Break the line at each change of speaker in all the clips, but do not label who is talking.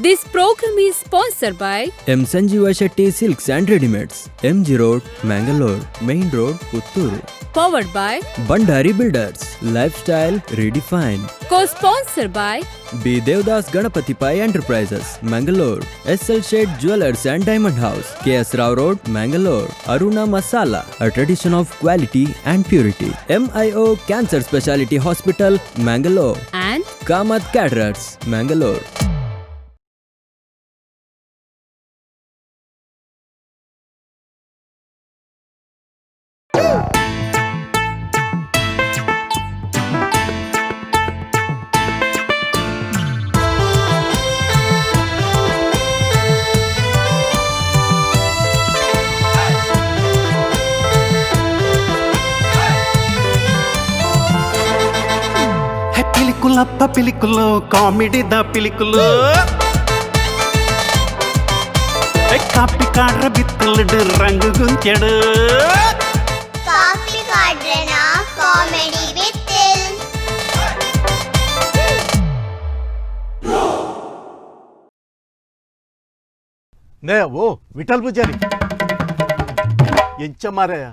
This program is sponsored by
M Sanjeeva Shetty silks and readymades, MG road, Mangalore, main road, Puttur.
Powered by
Bhandari builders, life style redefine.
Co-sponsor by
B Devadas Ganapathi Pai enterprises, Mangalore, S L Shet jewellers and diamond house, K S Rao road, Mangalore, Aruna masala, a tradition of quality and purity, MIO cancer speciality hospital, Mangalore,
and
Kamath caterers, Mangalore.
ಹೇ ಪಿಲಿಕುಲಪ್ಪ ಪಿಲಿಕುಲು, ಕಾಮಿಡಿದ ಪಿಲಿಕುಲು, ಹೇ ಕಾಪಿ ಕಾಡ್ರ ಬಿತ್ತಲಡು ರಂಗು ಗುಂಚಡು.
Coffee ಕಾಡ್ರನ comedy with.
ನೇ ಓ ವಿಠಲ್ ಪೂಜಾರಿ, ಎಂಚ ಮಾರಾಯ,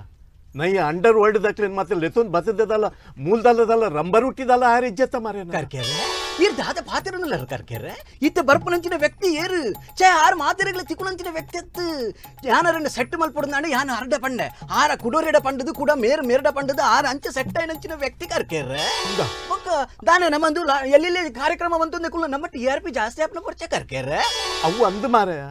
ನೈ ಅಂಡರ್ ವರ್ಲ್ಡ್ ದಕ್ಲೇನ್ ಮಾತ್ರ ಲೆತ್ತೊಂದು ಬತ್ತದಲ್ಲ, ಮೂಲದಲ್ಲದಲ್ಲ, ರಂಬರ್ ಹುಟ್ಟಿದಲ್ಲ, ಆರ್ ಇಜ್ಜತ್ತ ಮಾರಾಯ.
ಕರ್ಕೆರೆ ಇರ್ ದಾದ ಪಾತಿರನಲ್ಲ ಕರ್ಕೆರೆ, ಇತ್ತ ಬರ್ಪುನಂಚಿನ ವ್ಯಕ್ತಿ ಏರು ಛೇ ಆರು ಮಾತಿರಗಳ ತಿಕ್ಕುನಂಚಿನ ವ್ಯಕ್ತಿ ಎತ್ತು ಯಾನರನ್ನ ಸೆಟ್ ಮಲ್ಪೊಡುಂದಾಂಡ ಯಾನ ಅರ್ಡ ಪಂಡೆ ಆರ ಕುಡೋರಿಡ ಪಂಡದು ಕುಡ ಮೇರ್ ಮೇರ್ಡ ಪಂಡದು ಆರ ಅಂಚ ಸೆಟ್ అయినంచిన ವ್ಯಕ್ತಿ ಕರ್ಕೆರೆ. ಬೊಕ್ಕ ದಾನೆ ನಮ್ಮಂದು ಎಲ್ಲೆಲ್ಲಿ ಕಾರ್ಯಕ್ರಮ ಬಂತಂದೆ ಕುಲ್ಲ ನಮ್ಮ ಟಿ ಆರ್ ಪಿ ಜಾಸ್ತಿ ಆಪ್ನ ಪೊರ್ಚೆ ಕರ್ಕೆರೆ.
ಅವು ಅಂದು ಮಾರಾಯ,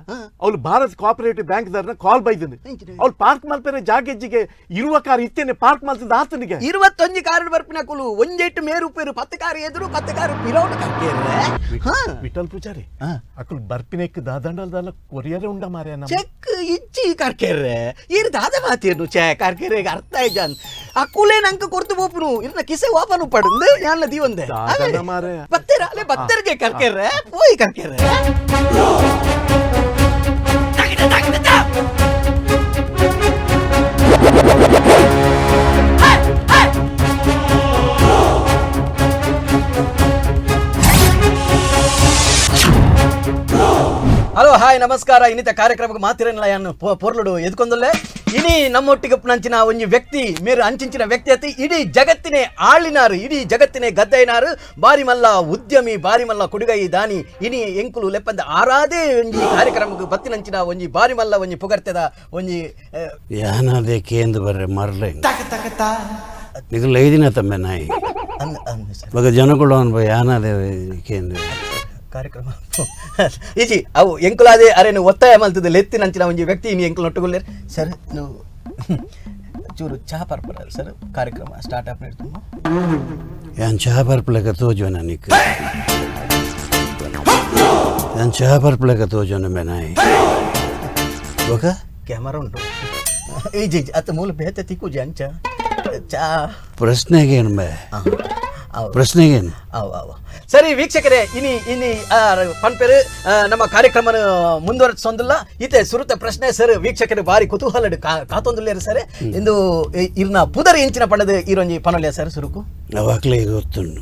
ಅವಳು ಭಾರತ್ ಕೋಆಪರೇಟಿವ್ ಬ್ಯಾಂಕ್ ದರ್ನ ಕಾಲ್ ಬೈದನು.
ಎಂಚಿನ?
ಅವಳು ಪಾರ್ಕ್ ಮಲ್ಪೆರೆ ಜಾಗೆಜ್ಜಿಗೆ ಇರುವ ಕಾರ್ ಇತ್ತೇನೆ ಪಾರ್ಕ್ ಮಲ್ತದ ಆತನಿಗೆ.
21 ಕಾರ್ ಬರ್ಪಿನ ಕುಲು ಒಂಜೆಟ್ಟು ಮೇರು ಉಪ್ಪೇರು 10 ಕಾರ್ ಎದುರು 10 ಕಾರ್ ಪಿರೌಟ್ ಕರ್ಕೆರೆ. ಹಾ.
ವಿಠಲ್ ಪೂಜಾರಿ,
ಹಾ.
ಅಕುಲು ಬರ್ಪಿನೆಕ್ ದಾದಂಡಲ್ದಲ್ಲ ಕೊರಿಯರೇ ಉಂಡ ಮಾರಾಯ ನಮ್ಮ.
ಚೆಕ್ ಇಜ್ಜಿ ಕರ್ಕೆರ್ರೆ, ಇರ್ ದಾದ ಮಾತೇನು ಛೇ ಕರ್ಕೆರೆ ಅರ್ಥ ಆಯ್ಜಾನ್ ಅಕ್ಕುಲೇ ನಂಕ ಕೊರ್ತು ಪೋಪುನು ಇರ್ನ ಕಿಸೆ ಓಪನ್ ಉಪ್ಪಡು ಯಾನ್ಲ ದೀವಂದೆ.
ದಾದನ ಮಾರಾಯ.
ಬತ್ತೆರ ಅಲೆ ಬತ್ತೆರ್ಗೆ ಕರ್ಕೆರ್ರೆ ಪೋಯಿ ಕರ್ಕೆರ್ರೆ. ಹಲೋ ಹಾಯ್ ನಮಸ್ಕಾರ, ಇನ್ನಿತ ಕಾರ್ಯಕ್ರಮಕ್ಕೆ ಮಾತಿರಲ್ಲ ಯಾನು ಪೊರ್ಲುಡು ಎದ್ಕೊಂದುಲ್ಲೆ. ಇನಿ ನಮ್ಮೊಟ್ಟಿಗೆ ನಂಚಿನ ಒಂಜಿ ವ್ಯಕ್ತಿ ಮೇರು ಅಂಚಿಂಚಿನ ವ್ಯಕ್ತಿ ಅತಿ ಇಡೀ ಜಗತ್ತಿನೇ ಆಳಿನಾರು, ಇಡೀ ಜಗತ್ತಿನೇ ಗದ್ದೈನಾರು, ಬಾರಿ ಮಲ್ಲ ಉದ್ಯಮಿ, ಬಾರಿ ಮಲ್ಲ ಕೊಡುಗೈ ದಾನಿ. ಇನಿ ಎಂಕುಲು ಲೆಪ್ಪಂದ ಆರಾದೇ ಒಂಜಿ ಕಾರ್ಯಕ್ರಮಕ್ಕೆ ಬತ್ತಿನಂಚಿನ ಒಂಜಿ ಬಾರಿ ಮಲ್ಲ ಒಂಜಿ ಪುಗರ್ತೆದ ಒಂಜಿ
ಯಾನಾದೆ ಕೇಂದ್ರ ಬರ್ರೆ ಮರ್ಲೆ ನಿಗಲ್ ಐದಿನ ತಮ್ಮೆ ನಾಯಿ.
ಅಂದ್ ಸರ್.
ಬಗ ಜನಗಳು ಅನ್ಬ ಯಾನಾದೆ ಕೇಂದ್ರ
ಕಾರ್ಯಕ್ರಮ ಈಜಿ ಅವು ಎಂಕುಲಾದೆ ಅರೇನು ಒತ್ತಾಯ ಮಲ್ತದ ಲೆತ್ತಿನಂಚಿನ ಒಂಜಿ ವ್ಯಕ್ತಿ ಇನಿ ಎಂಕುಲು ಒಟ್ಟುಗುಲ್ಲೇರ್ ಸರ್. ನೀವು ಚೂರು ಚಹಾ ಪರ್ಪರ ಸರ್, ಕಾರ್ಯಕ್ರಮ ಸ್ಟಾರ್ಟ್ ಆಪ್ ತುಂಬ.
ಯಾನ್ ಚಹಾ ಪರ್ಪಲಕ ತೋಜೋನ ನಿಕ್, ಯಾನ್ ಚಹಾ ಪರ್ಪಲಕ ತೋಜೋನ ಮೆ ನಾಯಿ ಬೊಕ.
ಕ್ಯಾಮರಾ ಉಂಟು ಈಜಿ ಈಜಿ ಅತ್ತ ಮೂಲ ಬೇತೆ ತಿಕ್ಕುಜಿ ಅಂಚ ಚಾ.
ಪ್ರಶ್ನೆಗೇನು ಬೆ?
ಅವು.
ಪ್ರಶ್ನೆಗೇನು?
ಅವು ಅವು. ಸರಿ ವೀಕ್ಷಕರೇ, ಇನಿ ಇನಿ ಪನ್ಪೆರು ನಮ್ಮ ಕಾರ್ಯಕ್ರಮನ ಮುಂದುವರಿಸೊಂದಿಲ್ಲ. ಇತ್ತೆ ಸುರುತ ಪ್ರಶ್ನೆ ಸರ್, ವೀಕ್ಷಕರು ಬಾರಿ ಕುತೂಹಲಡು ಕಾತೊಂದುಲ್ಲೇರು ಸರ್. ಇಂದು ಇರ್ನ ಪುದರ್ ಎಂಚಿನ ಪಂಡದು ಈರೊಂಜಿ ಪನೊಲ್ಯ ಸರ್ ಸುರುಕು.
ಅವಾಗ್ಲೇ ಗೊತ್ತುಂಡು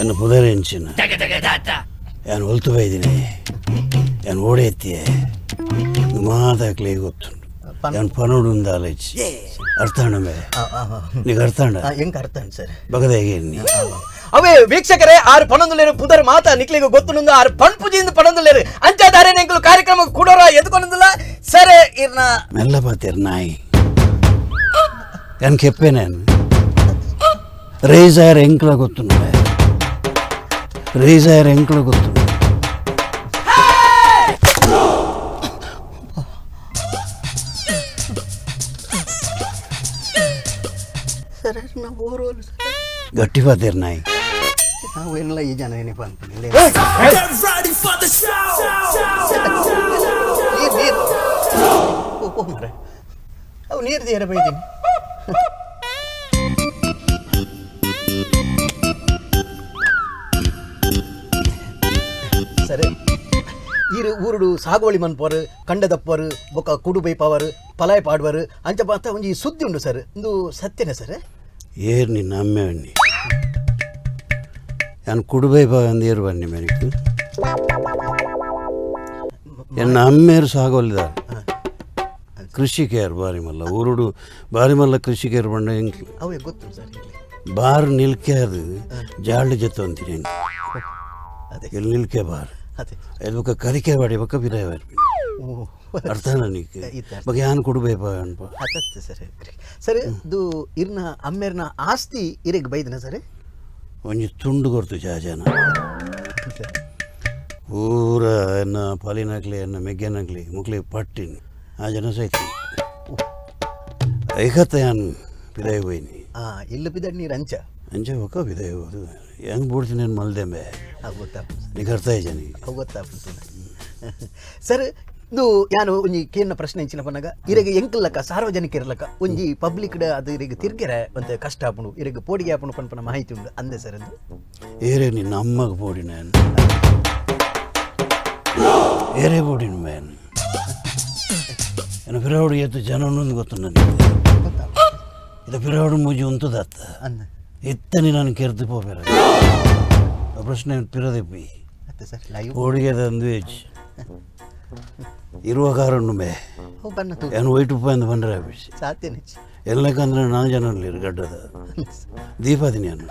ಎನ್ನ ಪುದರ್ ಎಂಚಿನ. ಯಾನ್ ಒಲ್ತು ಬೈದಿನಿ, ಯಾನ್ ಓಡೆತ್ತಿಯೆ ಮಾತಾಕ್ಲೇ ಗೊತ್ತುಂಡು. ಯಾನ್ ಪನೋಡು ಆಲೋಚಿ ಅರ್ಥಾಣ ಮೇ ನೀಗ ಅರ್ಥಾಂಡ?
ಎಂಕ್ ಅರ್ಥ ಸರ್.
ಬಗದೇಗೆ ನೀ.
ಅವೇ ವೀಕ್ಷಕರೇ, ಆರು ಪನೊಂದುಲೇರು ಪುದರ್ ಮಾತ ನಿಕ್ಲಿಗೆ ಗೊತ್ತುಂಡು, ಆರು ಪಣ್ಪುಜಿಯಿಂದ ಪನೊಂದುಲೇರು ಅಂಚಾದಾರೆ ಎಂಕುಲು ಕಾರ್ಯಕ್ರಮ ಕುಡೋರ ಎದ್ಕೊಂದುಲ್ಲ ಸರ್ ಇರ್ನ.
ಮೆಲ್ಲ ಪಾತೇರ್ ನಾಯಿ, ಯಾನ್ ಕೆಪ್ಪೆ ನಾನು ರೇಸ್ ಆಯರ್ ಎಂಕ್ಲ ಗೊತ್ತುಂಡು, ರೇಸ್ ಆಯರ್ ಎಂಕ್ಲ ಗೊತ್ತುಂಡು.
ಸರ್ ನಾವು ಊರು
ಗಟ್ಟಿ ಪಾತೇರ್ ನಾಯಿ.
ನಾವು ಎಲ್ಲ ಈ ಜನ ಏನಪ್ಪ ಅನ್ಕೊಂಡಿಲ್ಲ. ನೀರು ನೀರು ಓ ಮಾರ್ರೆ, ಅವು ನೀರು ತೀರ ಬೈದೀನಿ. ಸರಿ, ಈರು ಊರುಡು ಸಾಗುವಳಿ ಮನ್ಪೋರು, ಕಂಡದಪ್ಪರು, ಬೊಕ್ಕ ಕುಡು ಬೈಪವರು, ಪಲಾಯ್ ಪಾಡುವರು ಅಂಚ ಪಾತ ಒಂಜಿ ಸುದ್ದಿ ಉಂಡು ಸರ್, ಇಂದು ಸತ್ಯನೇ ಸರ್?
ಏರ್ ನಿನ್ನ ಅಮ್ಮೆ, ಯಾನ್ ಕುಡುಬೈ ಅಂದು ಏರು ಬನ್ನಿ ಮೆನಿಕ್. ಎನ್ನ ಅಮ್ಮೇರು ಸಾಗೋಲಿದಾರೆ ಕೃಷಿಕೇರ್ ಬಾರಿ ಮಲ್ಲ ಊರುಡು ಬಾರಿ ಮಲ್ಲ ಕೃಷಿಕೇರ್ ಬಂಡ ಎಂಕ್ಲು
ಅವೇ ಗೊತ್ತು ಸರ್
ಬಾರ್ ನಿಲ್ಕೆ ಅದು ಜಾಳು ಜೊತೆ ಅಂತೀನಿ
ಅದೇ
ಎಲ್ಲಿ ನಿಲ್ಕೆ ಬಾರ್
ಅದೇ
ಎಲ್ಲಿ ಕರಿಕೆ ಬಾಡಿ ಬಕ್ಕ ಬಿರಾಯ ಅರ್ಥ ನನಗೆ ಬಗ್ಗೆ ಯಾನ್ ಕೊಡ್ಬೇಪ ಅನ್ಪ
ಅತತ್ತು ಸರ್ ಸರ್ ಇದು ಇರ್ನ ಅಮ್ಮೇರ್ನ ಆಸ್ತಿ ಇರೆಗ್ ಬೈದನ ಸರ್
ಒಂಜಿ ತುಂಡು ಕೊರ್ತು ಜಾಜನ ಪೂರ ಎನ್ನ ಪಾಲಿನಾಗ್ಲಿ ಎನ್ನ ಮೆಗ್ಗೆನಾಗ್ಲಿ ಮುಕ್ಲಿ ಪಟ್ಟಿನಿ ಆ ಜನ ಸೈತಿ ಐಕತ್ತ ಯಾನ್ ಪಿದಾಯಿ ಹೋಯ್ನಿ
ಇಲ್ಲ ಪಿದಾಡ್ ನೀರು ಅಂಚ
ಅಂಚ ಒಕ್ಕ ಪಿದಾಯಿ ಹೋದು ಹೆಂಗೆ ಬೋಡ್ತೀನಿ ನಾನು ಮಲ್ದೆಂಬೆ
ಗೊತ್ತಾಪ
ನೀ ಅರ್ಥ ಆಯ್ತು
ಗೊತ್ತಾಪುಂಟು ಸರ್ ಇದು ಯಾನು ಒಂಜಿ ಕೇನ ಪ್ರಶ್ನೆ ಇಂಚಿನ ಪನ್ನಗ ಇರೆಗೆ ಎಂಕಲ್ಲಕ್ಕ ಸಾರ್ವಜನಿಕ ಇರಲಕ್ಕ ಒಂಜಿ ಪಬ್ಲಿಕ್ ಅದು ಇರೆಗೆ ತಿರ್ಗೆರೆ ಒಂತೆ ಕಷ್ಟ ಆಪುಂಡು ಇರೆಗೆ ಪೋಡಿಗೆ ಆಪುಂಡು ಪನ್ಪನ ಮಾಹಿತಿ ಉಂಡು ಅಂದೆ ಸರ್ ಅದು
ಏರೇ ನಿನ್ನ ಅಮ್ಮಗೆ ಪೋಡಿ ನಾನು ಏರೇ ಪೋಡಿನ ಮ್ಯಾನ್ ಏನು ಪಿರವಾಡು ಎತ್ತು ಜನನೊಂದು ಗೊತ್ತು ನನಗೆ ಇದು ಪಿರವಾಡು ಮೂಜಿ ಉಂತದತ್ತ ಇತ್ತನಿ ನಾನು ಕೆರ್ದು ಪೋಪೆರ ಪ್ರಶ್ನೆ ಪಿರದೆಪ್ಪಿ ಪೋಡಿಗೆ ಅಂದು ಹೆಚ್ಚು ಇರುವ ಕಾರಣ ಬೇ ಏನು ವೈಟ್ ಉಪ್ಪ ಅಂತ ಬಂದರೆ ಆಫೀಸ್ ಎಲ್ಲಕ್ಕಂದ್ರೆ ನಾಲ್ಕು ಜನ ಗಡ್ಡದ ದೀಪಾದಿನಿ ನಾನು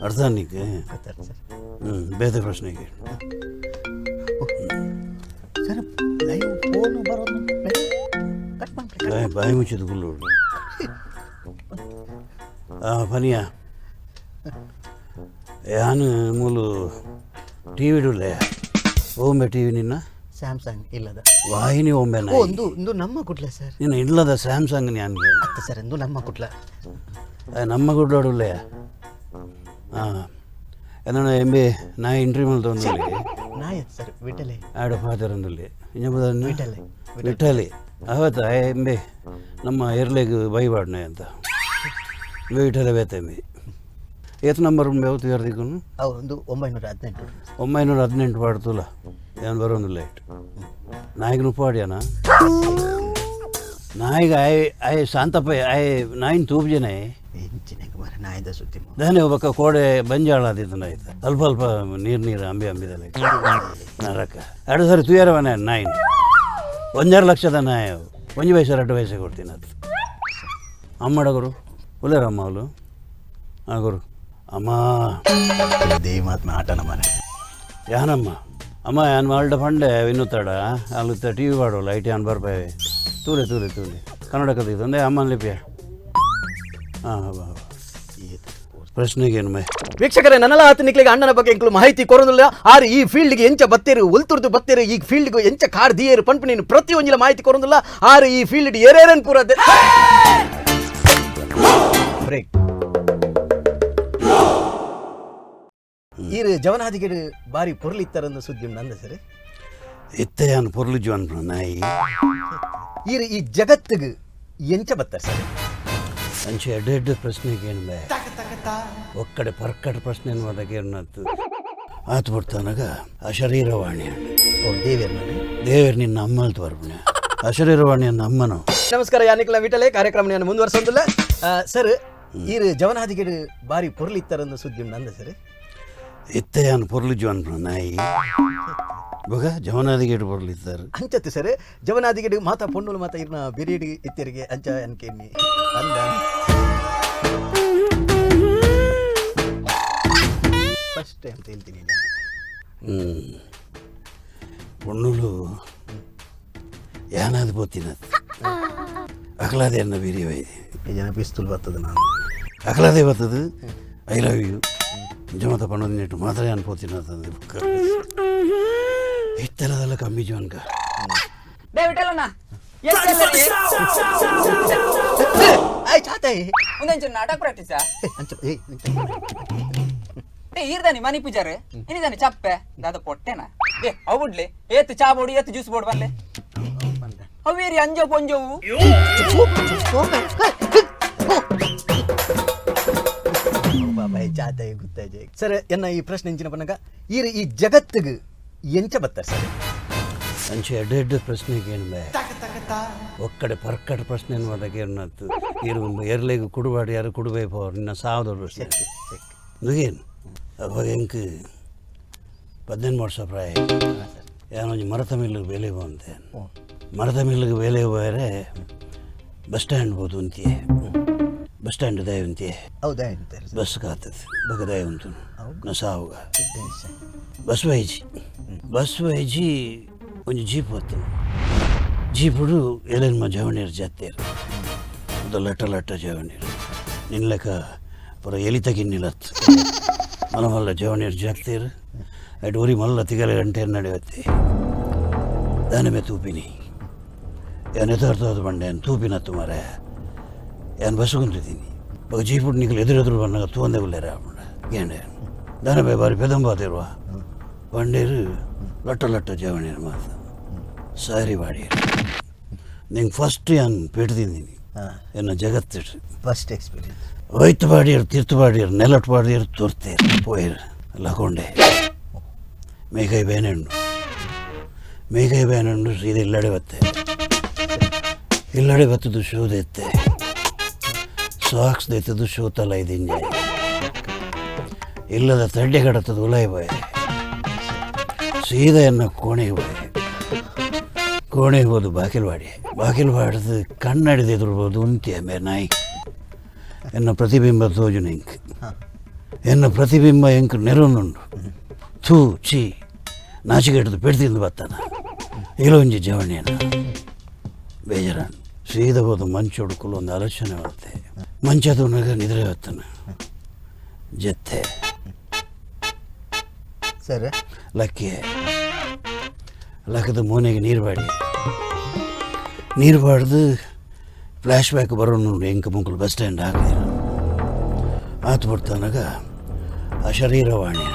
ಅರ್ಥ ನಿಕ್ಕೆ ಹ್ಞೂ ಬೇರೆ ಪ್ರಶ್ನೆಗೆ ಬಾಯಿ ಮುಚ್ಚಿದ ಗುಲ್ಲು ಪನಿಯ ಯಾನು ಮೂಲು ಟಿ ವಿಡುಲ್ಲೆ ಓಂಬೆ ಟಿ ವಿ ನಿನ್ನ
ಸ್ಯಾಮ್ಸಂಗ್ ಇಲ್ಲದ
ವಾಹಿನಿ ಒಂಬೆ
ಒಂದು ಒಂದು ನಮ್ಮ ಕುಟ್ಲ ಸರ್
ನಿನ್ನ ಇಲ್ಲದ ಸ್ಯಾಮ್ಸಂಗ್ ನಾನು
ಅತ್ತ ಸರ್ ಒಂದು ನಮ್ಮ ಕುಟ್ಲ
ನಮ್ಮ ಗುಡ್ಡಾಡುಲ್ಲೆ ಹಾಂ എന്നാണ് എം ബി നായ ಇಂಟರ್ವ್ಯೂ ತೊಂದಲ್ಲಿ
ನಾಯ ಸರ್ ವಿಠಲೆ
ಆಡ ಫಾದರ್ ಅಂದಲ್ಲಿ ವಿಠಲೆ ವಿಠಲಿ ಅವತ್ತ ಎಂ ಬಿ ನಮ್ಮ ಎರ್ಲೆಗ್ ಬೈವಾಡ್ನೆ ಅಂತ ವಿಠಲೆ ಬೇತೆ ಎಂ ಬಿ ಏತ್ ನಂಬರ್ ಯಾವತ್ತು ಯಾರ್ದಿಕ್ಕೂ
ಒಂದು 918
918 ಪಾಡ್ತುಲ್ಲ ಏನು ಬರೋದಿಲ್ಲ ಇಟ್ಟು ನಾಯಿಗೆ ಉಪ್ಪಾಡ್ಯಾನ ನಾಯಿಗೆ ಆಯ್ ಆಯ್ ಶಾಂತಪ್ಪ ಆಯ್ ನಾಯಿನ ತೂಬ್ಜನೆ
ನಾಯಿದ ಸುದ್ದಿ
ದಾನೆ ಒಬ್ಬಕ್ಕ ಕೋಡೆ ಬಂಜಾಳ ಆದಿತ್ತು ಆಯ್ತು ಅಲ್ಪ ಅಲ್ಪ ನೀರು ನೀರು ಅಂಬಿ ಅಂಬಿದಲ್ಲ ನರಕ ಎರಡು ಸರಿ ತುಯರವನೇ ನಾಯಿನ 1.5 ಲಕ್ಷದ ನಾಯಿ 1 ಪೈಸೆ 2 ಪೈಸೆ ಕೊಡ್ತೀನಿ ಅದು ಅಮ್ಮಡಗರು ಒಳ್ಳೆಯರಮ್ಮ ಅವಳು ಹಾಂ ಗುರು ಅಮ್ಮ
ದೇವಿ ಮಾತ್ಮ ಆಟನ ಮನೆ
ಯಾನಮ್ಮ ಅಮ್ಮ ಯಾನ್ ಮಾಲ್ಡ ಪಂಡೆ ವಿನುತ್ತಾಡ ಅಲ್ಲಿ ಟಿ ವಿ ಪಾಡೋಲ್ಲ I T an ಬರ್ಪಾವೆ ತೂಲೆ ತೂಲೆ ತೂಲೆ ಕನ್ನಡ ಕಥೆ ಅಂದೆ ಅಮ್ಮನ ಲಿಪಿಯ ಹಾಂ ಹಾಂ ಪ್ರಶ್ನೆಗೇನು ಮೈ
ವೀಕ್ಷಕರೇ ನನ್ನಲ್ಲ ಆತ ನಿಕ್ಲಿಗೆ ಅಣ್ಣನ ಬಗ್ಗೆ ಎಂಕ್ಲು ಮಾಹಿತಿ ಕೊರೊಂದಿಲ್ಲ ಆರು ಈ ಫೀಲ್ಡ್ಗೆ ಎಂಚ ಬತ್ತೇರು ಒಲ್ತುರ್ದು ಬತ್ತೇರು ಈ ಫೀಲ್ಡ್ಗೆ ಎಂಚ ಕಾರ್ ದಿಯೇರು ಪಂಪ್ ನೀನು ಪ್ರತಿಯೊಂಜಿಲ ಮಾಹಿತಿ ಕೊರೊಂದಿಲ್ಲ ಆರು ಈ ಫೀಲ್ಡ್ ಏರೇರನ್ ಪೂರ ಬ್ರೇಕ್ ಈರು ಜವನಾದಿಗೆ ಬಾರಿ ಪೊರ್ಲಿತ್ತರನ್ನು ಸುದ್ದಿ ಉಂಡು ಅಂದ ಸರ್
ಇತ್ತೆ ಯಾನ್ ಪೊರ್ಲು ಜೀವನ್ ನಾಯಿ
ಈರು ಈ ಜಗತ್ತಿಗೆ ಎಂಚ ಬತ್ತಾರೆ ಸರ್
ಅಂಚೆ ಎಡ್ಡೆ ಎಡ್ಡೆ ಪ್ರಶ್ನೆಗೆ ಏನು ಬೇ ಒಕ್ಕಡೆ ಪರ್ಕಡೆ ಪ್ರಶ್ನೆ ಅನ್ನೋದಕ್ಕೆ ಆತು ಬಿಡ್ತಾನಾಗ ಅಶರೀರವಾಣಿ
ಓ ದೇವೇರ್
ದೇವೇರ್ ನಿನ್ನ ಅಮ್ಮಲ್ತು ಬರ್ಪಣೆ ಅಶರೀರವಾಣಿಯನ್ನು ಅಮ್ಮನು
ನಮಸ್ಕಾರ ಯಾನಿಕ್ಲ ವಿಠಲೆ ಕಾರ್ಯಕ್ರಮ ಮುಂದುವರ್ಸೋದಿಲ್ಲ ಸರ್ ಈರು ಜವನಾದಿಗೆ ಬಾರಿ ಪೊರ್ಲಿತ್ತರನ್ನು ಸುದ್ದಿ ಉಂಡು ಅಂದ ಸರ್
ಇತ್ತೆ ಯಾನ್ ಪೊರ್ಲು ಜೀವನ್ ನಾಯಿ ಬಗ ಜವನಾದಿಗೆ ಪೊರ್ಲಿತ್ತಾರೆ
ಅಂಚತ್ತು ಸರ್ ಜವನಾದಿಗೆ ಮಾತಾ ಪೊಣ್ಣುಲು ಮಾತಾ ಇರ್ನ ಬಿರಿಯಡಿ ಇತ್ತೆರಿಗೆ ಅಂಚ ಅನ್ಕೇನಿ ಅಂದ ಫಸ್ಟ್ ಅಂತ ಹೇಳ್ತೀನಿ
ಪೊಣ್ಣುಲು ಯಾನಾದ ಪೋತಿನ ಅಕಲಾದೆ ಅನ್ನ ಬೀರಿ ವೈದೆ
ಜನ ಪಿಸ್ತೂಲ್ ಬರ್ತದೆ ನಾನು
ಅಕಲಾದೆ ಬರ್ತದೆ I love you ಜಮತ ಪಣ್ಣೊಂದಿಟ್ಟು ಮಾತ್ರ ಯಾನ್ ಪೋತಿನ ಇತ್ತಲದೆಲ್ಲ ಕಮ್ಮಿ ಜೀವನ್ಕ
ನಾಟಕ ಪ್ರಾಕ್ಟೀಸಾ ಈರ್ದಾನಿ ಮನಿ ಪೂಜಾರೆ ಇನಿದಾನಿ ಚಪ್ಪೆ ದಾದ ಪೊಟ್ಟೆನಾ they ಅವುಡ್ಲೆ ಏತು ಚಾ ಬೋಡು ಏತು ಜ್ಯೂಸ್ ಬೋಡು ಬಲ್ಲೆ ಅವೇರಿ ಅಂಜೋ ಪೊಂಜೋವು
ಬಾಬಾಯ್ ಗೊತ್ತಾಯ್ತು ಸರ್ ಎನ್ನ ಈ ಪ್ರಶ್ನೆ ಇಂಚಿನ ಪನ್ನಗ ಈರು ಈ ಜಗತ್ತಿಗೆ ಎಂಚ ಬತ್ತಾರೆ ಸರ್
ಅಂಚೆ ಎಡ್ಡೆ ಎಡ್ಡೆ ಪ್ರಶ್ನೆಗೆ ಏನು ಬೇ ಒಕ್ಕಡೆ ಪರ್ಕಡೆ ಪ್ರಶ್ನೆ ಅನ್ನೋದಕ್ಕೆ ಏನತ್ತು ಇರು ಎರ್ಲೆಗ್ ಕುಡುಬಾಡಿ ಯಾರು ಕುಡುಬೇಕು ಅವ್ರು ನಿನ್ನ ಸಾವದ ಪ್ರಶ್ನೆ ನುಗೇನು ಅವಾಗ ಎಂಕ್ 18 ವರ್ಷ ಪ್ರಾಯ ಯಾನೊಂಜಿ ಮರತ ಮಿಲ್ಗೆ ಬೇಲೆ ಬಂತೆ. ಮರತ ಮಿಲ್ಗೆ ಬೇಲೆ ಹೋದರೆ ಬಸ್ ಸ್ಟ್ಯಾಂಡ್ ಬೋದು ಅಂತೀಯೆ. ಬಸ್ ಸ್ಟ್ಯಾಂಡ್ ದಯ ಅಂತೀಯೆ.
ಹೌದಾ?
ಬಸ್ ಕಾತದೆ ಬಗದಾಯ ಉಂಟು ನಾ ಸಾವುಗ ಬಸ್ ವೈಜಿ ಬಸ್ ವೈಜಿ ಒಂಜಿ ಜೀಪ್ ಹೊತ್ತು ಜೀಪುಡು ಎಲೆನ್ಮ ಜವನೀರು ಜಾತ್ಯರು ಅದು ಲಟ್ಟ ಲಟ್ಟ ಜವನೀರು ನಿನ್ಲೆಕ್ಕ ಪುರ ಎಲಿತ ಗಿನ್ನಿಲತ್ತು ಮಲ್ಲ ಮಲ್ಲ ಜವನೀರು ಜಾತ್ಯರು ಅಟ್ ಊರಿ ಮಲ್ಲ ತಿಗಲ ಗಂಟೆ ನಡೆಯುತ್ತೆ ದಾನಮೆ ತೂಪಿನಿ ಏನು ಯಥಾರ್ಥವಾದ ಬಂಡೆ ತೂಪಿನತ್ತು ಮಾರೆ ಏನು ಬಸ್ ಕುಂತಿದ್ದೀನಿ ಬಗ ಜೀಪುಡು ನಿಕಲು ಎದುರೆದುರು ಬಂದಾಗ ತೂಂದೆ ಉಲ್ಲೇರ ಗೇಂಡೆ ದಾನಬೆ ಬಾರಿ ಪೆದಂಬಾತಿರುವ ಬಂಡೇರು ಲಟ್ಟ ಲಟ್ಟ ಜವಣೀರು ಮಾತು ಸಾರಿ ಬಾಡಿಯರು ನಿಂಗೆ ಫಸ್ಟ್ ಏನು ಪೇಟು ತಿಂದೀನಿ ಎನ್ನ ಜಗತ್ತಿಡು
ಫಸ್ಟ್ ಎಕ್ಸ್ಪೀರಿಯನ್ಸ್.
ಹೋಯ್ತು ಬಾಡಿಯರು ತೀರ್ತು ಬಾಡಿಯರು ನೆಲಟ್ ಬಾಡಿಯರು ತೋರ್ತೇರು ಪೋಯರು ಲಕೊಂಡೆ ಮೇಕೈ ಬೇನೆಂಡು ಮೇಕೈ ಬೇನೆಂಡು ಸೀದಾ ಇಲ್ಲಡೆ ಬತ್ತೆ ಇಲ್ಲಡೆ ಬತ್ತದು ಶೂ ದೆತ್ತೆ ಸಾಕ್ಸ್ ದೆತ್ತದು ಶೂ ತಲ ಇದಿಂಜೆ ಇಲ್ಲದ ತಡ್ಡೆ ಕಡತದು ಉಲಾಯಿ ಬಾಯ್ ಸೀದಾ ಎನ್ನ ಕೋಣೆಗೆ ಬಾಯ್ ಕೋಣೆಗೆ ಹೋದು ಬಾಕಿಲ್ವಾಡಿ ಬಾಕಿಲ್ವಾಡ್ದು ಕಣ್ಣಡಿದ ಎದುರ್ಬೋದು ಉಂತಿಯ ಮೇ ನಾಯಿ ಎನ್ನ ಪ್ರತಿಬಿಂಬ ತೋಜುನ ಇಂಕ್ ಎನ್ನ ಪ್ರತಿಬಿಂಬ ಎಂಕ್ ನೆರವನ್ನುಂಡು ಥೂ ಚೀ ನಾಚಿಕೆಟ್ಟದು ಪೆಡ್ತಿಂದು ಬತ್ತಾನ ಇಲೊಂಜಿ ಜವಣಿಯನ್ನು ಬೇಜಾರ ಸೀದಾ ಹೋದು ಮಂಚ ಹುಡುಕಲು ಒಂದು ಆಲೋಚನೆ ಬರುತ್ತೆ ಮಂಚದವನಾಗ ನಿದ್ರೆ ಹೊತ್ತಾನ ಜತ್ತೆ
ಸರ್
ಲಕ್ಕಿ ಲಕ್ಕದ ಮೋನೆಗೆ ನೀರು ಬಾಡಿ ನೀರು ಬಾಡ್ದು ಫ್ಲ್ಯಾಶ್ ಬ್ಯಾಕ್ ಬರೋ ನೋಡಿ ಎಂಕ ಮುಂಕಲು ಬಸ್ ಸ್ಟ್ಯಾಂಡ್ ಹಾಕಿದ್ರು ಆತು ಬಿಡ್ತಾನಾಗ ಆ ಶರೀರವಾಣಿ.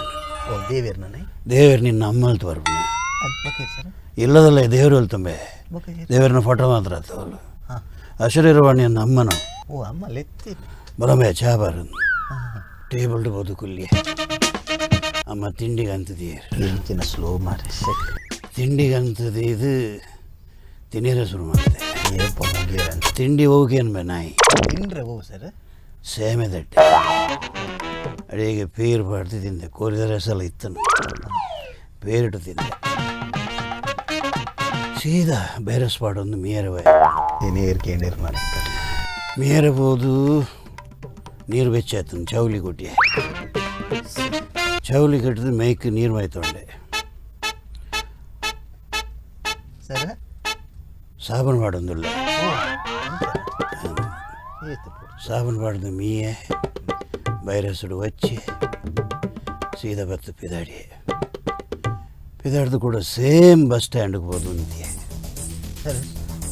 ಓ ದೇವೇರ್ ನಾನೇ
ದೇವರು ನಿನ್ನ ಅಮ್ಮಲ್ತು ಬರ್ಬನ
ಅದು ಓಕೆ ಸರ್.
ಇಲ್ಲದಲ್ಲ ದೇವರು ಅಲ್ತಂಬೆ
ಓಕೆ.
ದೇವರನ್ನ ಫೋಟೋ ಮಾತ್ರ ಆತವಲ್ಲ ಅಶರೀರವಾಣಿಯನ್ನು ಅಮ್ಮನ.
ಓ ಅಮ್ಮ ಲೆತ್ತಿ
ಬಲಮೆ ಚಾ ಬಾರ ಟೇಬಲ್ ಬೋದು ಕುಲ್ಲಿ ಅಮ್ಮ ತಿಂಡಿಗೆ ಅಂತಿದೀರ್
ಇಂಚಿನ ಸ್ಲೋ ಮಾರಿ.
ತಿಂಡಿಗೆ ಇದು ತಿನ್ನೀರ ಶುರು ಮಾಡ್ತೆ.
ಏಪ ಮುಗಿಯರ ಅಂತ.
ತಿಂಡಿ ಹೋಗೇನು ಬೇ ನಾಯಿ.
ತಿಂಡ್ರೆ ಹೋಗು ಸರ್.
ಸೇಮೆ ದಟ್ಟೆ ಅಡಿಗೆ ಪೇರು ಪಾಡ್ದು ತಿಂದೆ ಕೋರಿದ ರಸಲ ಇತ್ತನು ಪೇರಿಟ್ಟು ತಿಂದೆ ಸೀದಾ ಬೇರೆ ಸ್ಪಾಟ್ ಒಂದು ಮೀರವೆ.
ನೀರು ಕೇಂದ್ರ ಮಾರಿ.
ಮೀರಬಹುದು ನೀರು ಬೆಚ್ಚಾಯ್ತು ಚೌಲಿ ಕೊಟ್ಟಿ ಚೌಲಿ ಕಟ್ಟಿದ ಮೇಯ್ಕ್ ನೀರು ಮಾಯ್ತೊಂಡೆ.
ಸರ್.
ಸಾಬೂನು ಮಾಡೋದಿಲ್ಲ. ಸಾಬೂನು ಪಾಡ್ದು ಮೀಯೆ ಬೈರಸುಡು ವಚ್ಚಿ ಸೀದಾ ಬತ್ತು ಪಿದಾಡಿ ಪಿದಾಡ್ದು ಕೂಡ ಸೇಮ್ ಬಸ್ ಸ್ಟ್ಯಾಂಡ್ಗೆ ಹೋದು ಅಂತೀಯ.
ಸರ್.